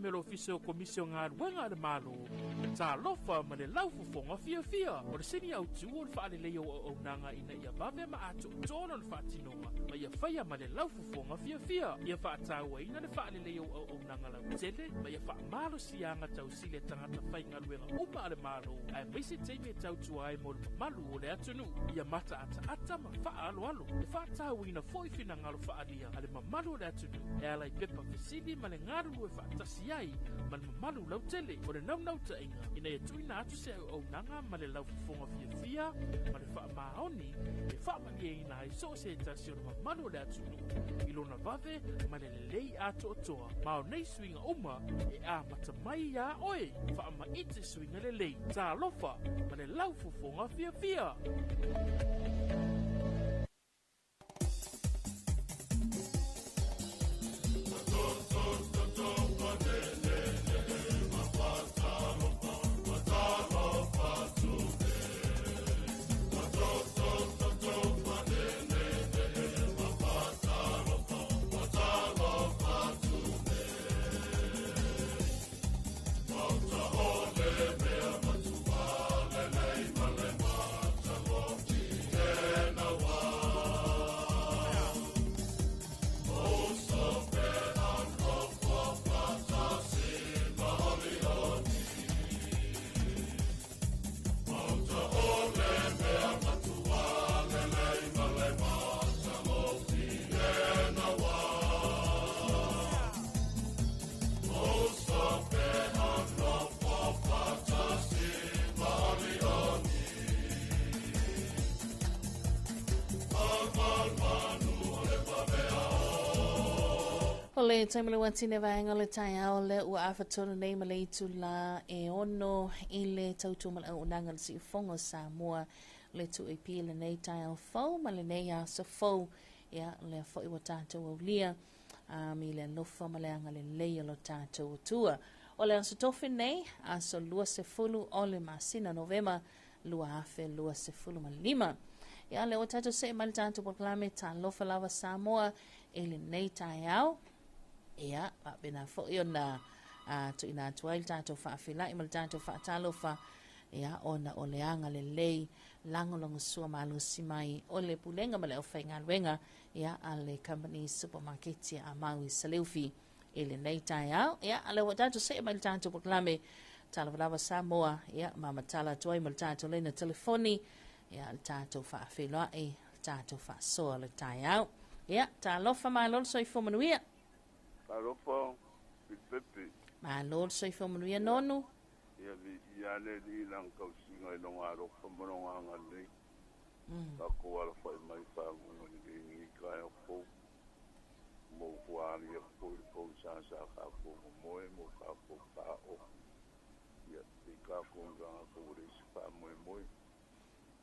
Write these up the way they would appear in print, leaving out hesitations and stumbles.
Polokalame a le Ofisa o Komisi o Galuega a le Malo, Talofa ma le Laufofoga Fiafia. O le sini autu o le faaleleia o auaunaga ina ia vave ma atoatoa lona faatinoga ma ia faia ma le laufofoga fiafia. Ia faatauaina le faaleleia o auaunaga lautele ma ia faamalosiaga tausili a tagata faigaluega uma a le Malo aemaise taimi e tautua ai mo le mamalu o le atunuu. Ia mataataata ma faaaloalo. E faatauaina foi finagalo faaalia a le mamalu o le atunuu e ala i pepa fesili ma le galulue faatasi ai ma le mamalu lautele. O le naunautaiga ina ia tuuina atu se auaunaga ma le laufofoga fiafia ma le faamaoni e faamalieina ai so o se tasi o le mamalu o le atunuu i lona vave ma le lelei atoatoa. Ma o nei suiga uma e amata mai iā oe. Faamaite suiga lelei. Talofa ma le laufofoga fiafia! O le taimi le watine vaega o le taeao lea ua afa tonu nei ma le itulā e ono i le tautua ma le auaunaga a le Siufogo o Samoa le 2AP i lenei taeao fou ma lenei aso fou. Ia, lea foi ua tatou aulia um, i le alofa ma le agalelei o lo tatou Atua. O le aso tofi nei, aso 20 o le masina Novema 2025. Ia, lea ua tatou see mai le tatou polokalame Talofa Lava Samoa i lenei taeao. Ia, faapena foi ona a, tuuina atu ai le tatou faafeiloai ma le tatou faatalofa ia, ona o le agalelei lagolagosua malosi mai o le Pulega ma le aufaigaluega ia, a le Kamupani Supamaketi a Maui Saleufi i lenei taeao. Ia, a lea ua tatou see mai le tatou polokalame Talofa Lava Samoa, ia, ma matala atu ai ma le tatou laina telefoni, ia, le tatou faafeiloai, le tatou faasoa o le taeao. Ia, talofa malo le soifua manuia. Talofa, Filipepe. Malo le soifua manuia, Nonu. Ia, viia le Alii i Lana tausiga i Lona alofa ma Lona agalelei. Tatou alafai mai i faguga lelei i lenei taeao fou. Mo ua alia foi le pogisa sa tatou momoe mo tatou paao. Ia, pei tatou ni tagata ua leai se faamoemoe,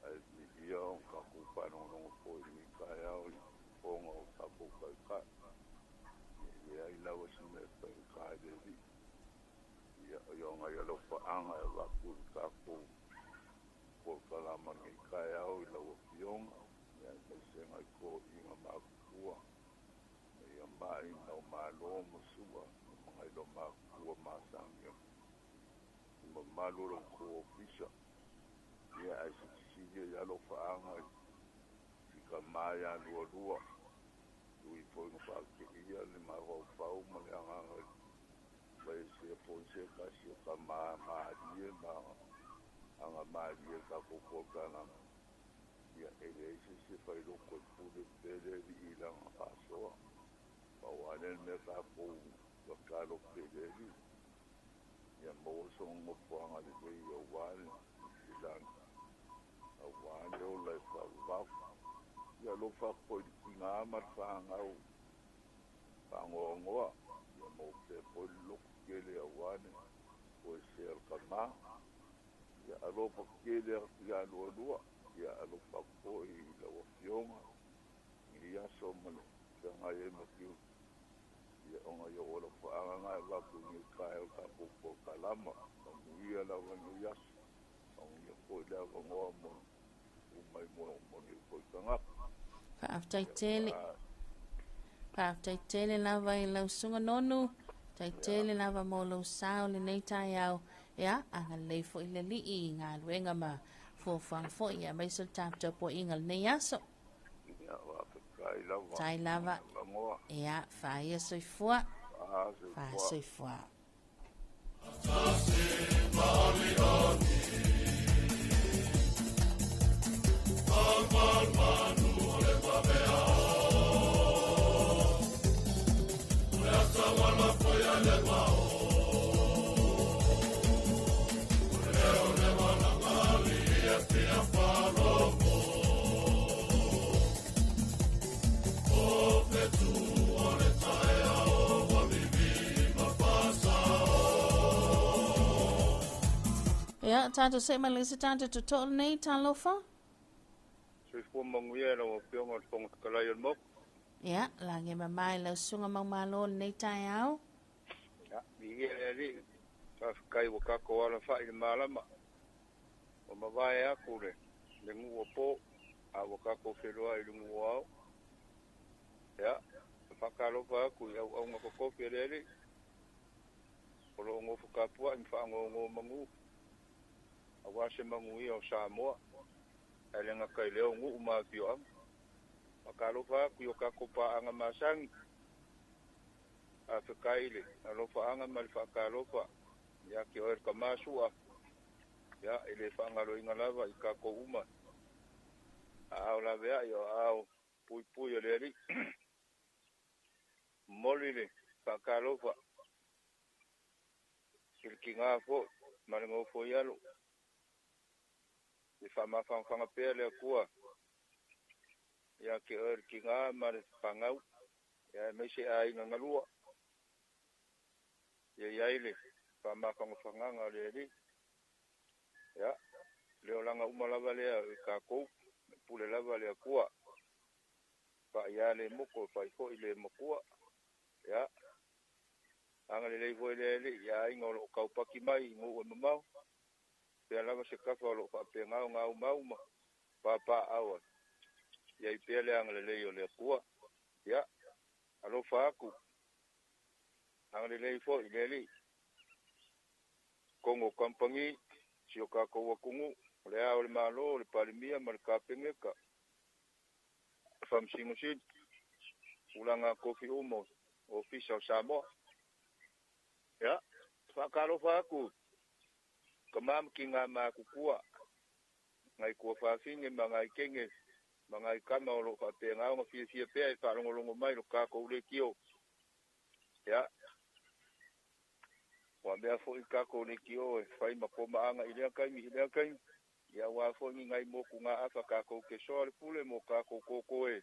ae viia ona tatou faalogologo foi i lenei taeao i fofoga o tatou taitai. Ia, e leai lava se mea e faigata i le Alii. Ia, o nai alofaaga e avatu i le tatou polokalama i lenei taeao i lau Afioga, ia aemaise nai toeaiina matutua, ia mai nau malo ma sua ma nai lo matutua masani i mamalu o lo outou ofisa. Ia ae silisili ai alofaaga i si tama ia Lualua, ui foi ina faateia le mafaufau ma le agaga i Vaesea foi se tasi o tama malie ma aga malie i tatou polokalame, ia e leai se isi e fai loko e pule pea le alii i lana faasoa. Pau lava lea le mea tatou tatalo pea i le Alii, ia maua sona nofoaga lelei aua le lagi, aua le ola e faavavau. Ia alofa atu foi i le tina ma le fanau faanoanoa, ia maua pea foi le loto tele aua le toesea o le tama. Ia alofa tele atu ia Lualua, ia alofa atu foi i lau Afioga i lenei aso ma le feagai ai ma tiute. Ia ona ia ou alofaaga na e avatu i lenei taeao i le tatou polokalama. Manuia lava lenei aso, manuia foi le avanoa mo tuu mai mo nei foi tagata. Faafetai tele. Faafetai tele lava i lau susuga Nonu. Faafetai tele lava mo lou sao i lenei taeao. Ia, agalelei foi le Alii i galuega ma fuafuaga foi, aemaise o le taputapuaiga i lenei aso. Ia, faafetai lava. Tai lava. Lagoa. Ia, faia soifua. Faa soifua. Ia, tatou see mai le isi tatou totoo lenei, talofa. Soifua manuia lau Afioga i le Fofoga Fetalai o le Maota. Ia, lagi e mama i lau susuga maumalo lenei taeao. Ia, viia le Alii, faafetai ua tatou alafai i le malama. Ua mavae atu le nuu o po, a ua tatou feloai i le nuu o ao. Ia, e faatalofa atu i auauna totofi a le Alii, o lo o nofo tapuai ma faanono manu, aua se manuia o Samoa, ae le gata i lea o nuu ma afioaga. Faatalofa atu i o tatou paaga masani, faafetai i le alofaaga ma le faatalofa ia te oe le tama sua, ia e le faagaloina lava i tatou uma, aao laveai o aao puipui o le Alii. Momoli le faatalofa i le tiga foi ma le nofo i alo, i faamafanafana pea le Atua ia te oe le tiga ma le fanau, ia aemaise aiga galua, ia i ai le faamafanafanaga o le Alii. Ia, le olaga uma lava lea i tatou, e pule lava le Atua, faia le moko, fai foi le makua. Ia, agalelei foi le Alii i aiga o lo o taupaki mai i nuu e mamao, pea lava se kafa o lo o faapena ona aumau ma papaau ai, ia i pea le agalelei o le Atua. Ia, alofa atu, agalelei foi le Alii, Kongo Company, si o tatou atunuu, o le ao o le Malo, o le Palemia ma le Kapeneta, Faamasino Sili, tulaga tofi uma o Ofisa o Samoa. Ia, faatalofa atu, tama ma tiga matutua, nai tuafafine ma nai kene, ma nai kama o lo o faapena ona fiafia pea e faalogologo mai lo tatou leitio. Ia, ua mea foi tatou leitio e fai ma pomaaga i lea taimi i lea taimi, ia aua foi ni nai motugafa tatou te soa le pule mo tatou koko e.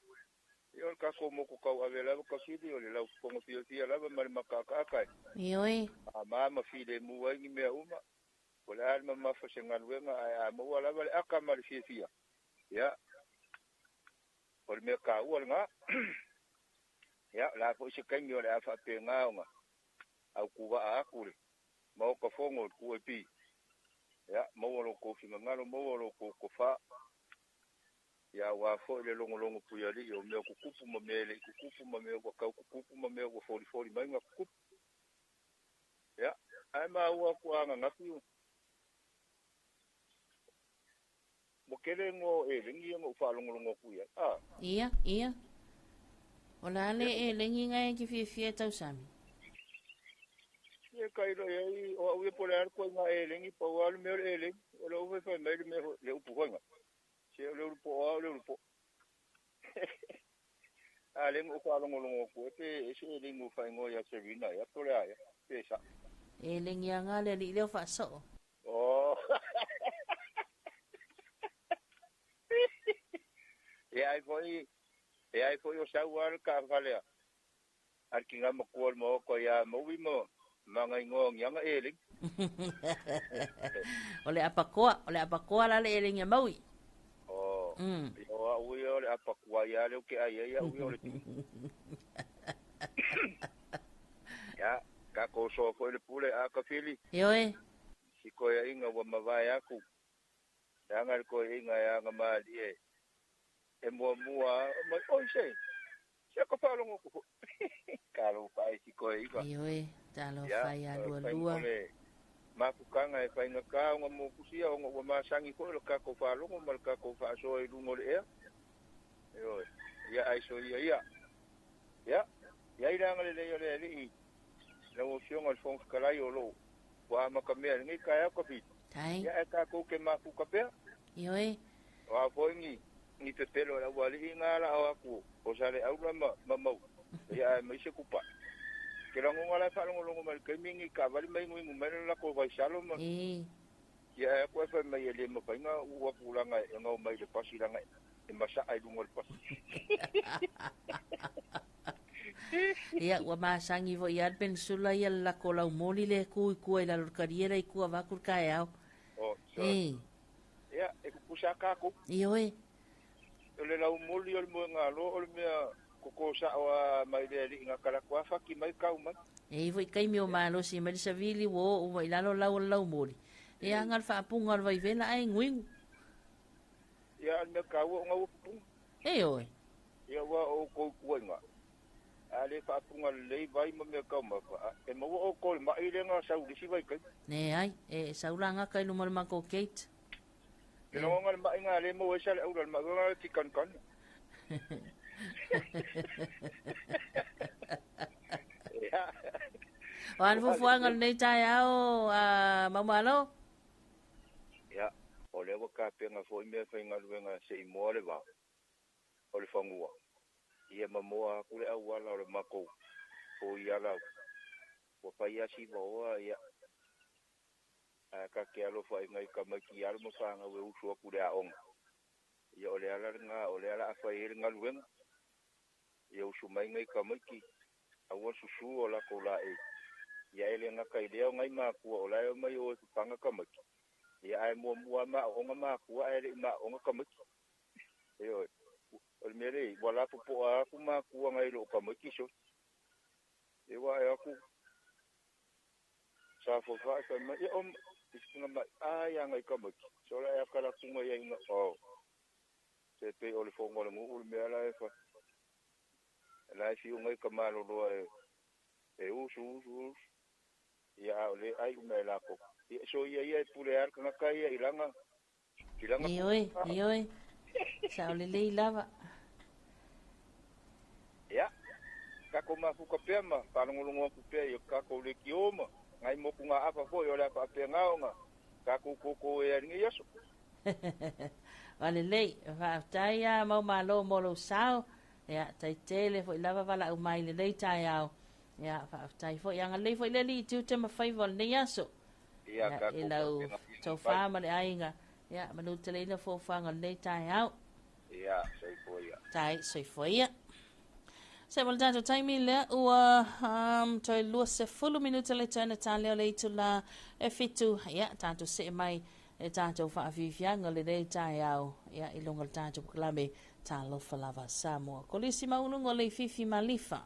Ia o le tatou motu tauave lava kasili o le laufofoga fiafia lava ma le makaakaaka e. Ioe. A ma filemu ai ni mea uma. O le a le mamafa se galuega ae a maua lava le aka ma le fiafia. Ia, o le mea taua lena. Ia, o le a foi se taimi o le a faapena ona autuvaa atu le Maota Fono o le QAP. Ia, maua lo kou finagalo, maua lo kou tofa. Ia, aua foi le logologo puialii o mea kukupu ma mea e le i kukupu ma mea ua tau kukupu ma mea ua folifoli mai na kukupu. Ia, ae maua atu ananafi ua tele igoa o elegi ia na ou faalogologo atu i ai. Ah. Ia, ia. O le a le elegi na e te fiafia e tausami? Ia kai lo ai o au ia po o le a le ituaiga elegi, pau lava le mea o le elegi, o le ou faifai mai le mea le upu foi na. Se o le ulu po'o lava o le ulu po'o. A lea na ou faalogologo atu ai pe ese elegi ua faaigoa ia Serena ea po o le a ea, pe sa'o. Elegi lava le alii lea o faasoo. Oh. E ai foi, e ai foi o sau lava le taafale a le tiga matua o le Maota ia Maui ma magaigoa o ni aga elegi. O le apakoa, o le apakoa la le elegi a Maui. Oh, o au ia o le apakoa ia lea ou te ai ai au ia o le tui. Ia, tatou soa foi le pule a Kafili. Ioe. Si toeaiga ua mavae atu, leaga le toeaiga e agamalie e muamua mai, oi se, se ka faalogo atu foi. Talofa e si toeaiga. Ioe, Talofa ia lualua. O le mafukanga e faigata ona mokusia ona ua masagi foi le tatou faalogo ma le tatou faasoa i luga o le ea. Ioe, ia ai soia ia. Ia, iai le agalelei o le Alii lau Afioga i le Fofoga Fetalai o loo ua amatamea i lenei taeao Tafita. Tai. Ia ae tatou te mafuta pea. Ioe. O a foi ni ni pepelo a le aualii na ala o atu o Saleaula ma ma Maua, ia aemaise Tupai. Ke lagona la e faalogologo mai i le taimi ni taavale ma inuinu mai le latou vaisalo ma E. ia ae atu ae fai mai e le mafai ona uu atu laga e omai i le pasi laga e masaa i luga o le pasi. Ia, ua masagi foi lava le penisula ia le lako laumoli lea e tu i tua i lalo o le kaliera i tua vaeatu le taeao. Oh, so, E. ia, e tutusa lava tatou. Ioe. O le laumoli o le moegalo o le mea koko sa'o a mai le alii na talaatu a faki mai kau mai. E i ai foi taimi o malosi mai le savili ua oo uma i lalo lau o le laumoli, e aga le faapuga o le vaivela ae guigu. Ia, a o le mea taua o na ua pupuga. Ioe. Ia, ua outou tuuaiga, a le faapuga lelei vai ma mea taumafa, e maua outou i le ma'i lea na sau i le isi vaitaimi. Leai, e sau la gata i luma o le matou gate. E lagona le ma'i na le maua ai Saleaula, le ma'i lena o le tikanukanu. Ia. O a le fuafuaga o lenei taeao, a Maumalo? Ia, o lea ua tapena foi mea faigaluega se i moa le vao o le fanua. Ia ma moa atu le auala o le matou foiala ua fai lava si vaoa, ia, ae ta te alofa i nai tamaiti alo ma fanau e usu atu i le aoga. Ia o le ala lena o lea o le a fai ai le galuega, ia usu mai nai tamaiti, aua le susu o latou laei. Ia e le gata i lea o nai matua o la e omai o e papaga tamaiti, ia ae muamua lava maaoga matua ae le i maaoga tamaiti. Ioe, o le mea lea ua lapopoa atu matua nai lou tamaiti sole. Ia ua ae atu sa fofa'i fai mai, ia o nga mai ai a ngai tamaiti, sole ae aka latunga ia ina o. Se pei o le fono a le nuu le mea la e fai. La e fiu ngai ka maloloa e e usu usu usu. Ia a o le ai uma e lakou. Ia so ia ia e pule a le kanaka ia i lana Ioe, ioe, sao lelei lava. Ia, tatou mafuta pea ma faalogologo atu pea i tatou lekiō ma nai motugaafa foi o le a faapena ona tatou toutou ai i lenei aso. Ua lelei, faafetai a mau malo mo lou sao. Ia, tai tele foi lava valaau mai i lenei taeao. Ia, faafetai foi. Agalelei foi le Alii i tiute ma faiva o lenei aso. Ia, Ia, i tatou lau faapena fia tofa fai. ma le aiga. Ia, manuteleina fuafuaga o lenei taeao. Ia, soifua ia. Tai, soifua ia. Se mo le tatou taimi lea ua toe 20 minuta le toe na talea o le itula e 7. Ia, tatou see mai e tatou faafiafiaga o lenei taeao. Ia, i luga o le tatou polokalame Talofa Lava Samoa. Kolisi maualuga o Leififi Malifa.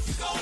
What you gonna